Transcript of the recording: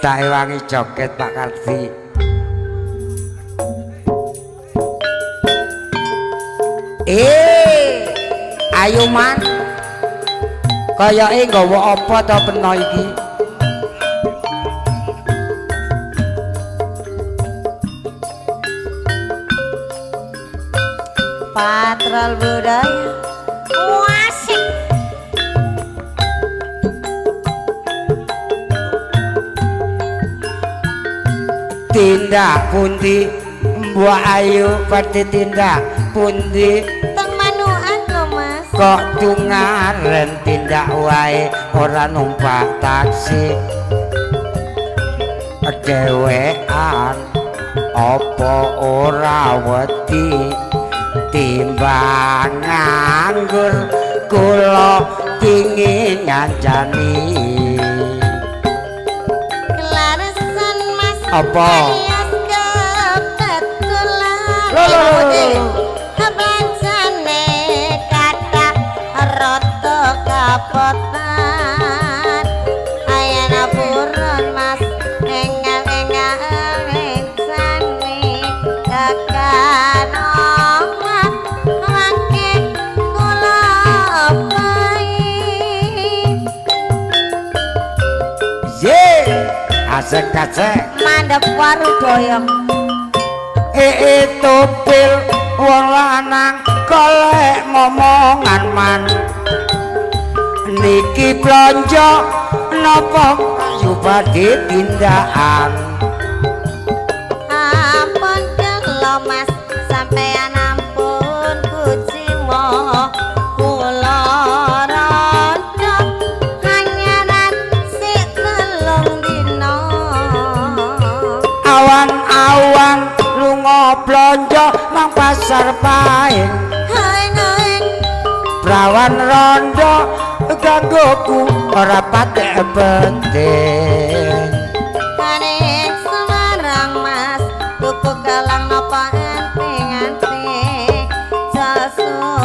Tak ewangi joget Pak Kardi. Ayo man. Kayake nggawa apa to peno iki? Patrol budaya wasik. Tindak pundi Mbok Ayu badhe tindak pundi? Teng manukan lho Mas. Kok tungaren tindak wae ora numpak taksi. Dhewean apa ora wedi timbang nganggur kula pingin ngancani. Kelaresan Mas. Apa? Kebetulan belanjane kathah rada kapotan. Ayana purun Mas engal-engal rencane tekan omah mangke kula pai. Ye, asek-asek mandhep waru doyong. Topil wong lanang golek momongan man. Niki blonjo napa ayu badhe tindakan? Ampun kelo Mas, sampeyan ampun kuciwa. Kula rondo hanyaran sik 3 dina. Awan-awan lunga blonjo nang pasar Pahing. Prawan rondo gangguku ora patek penting. Arek Semarang Mas, tuku galang napa anting-anting. Jasuke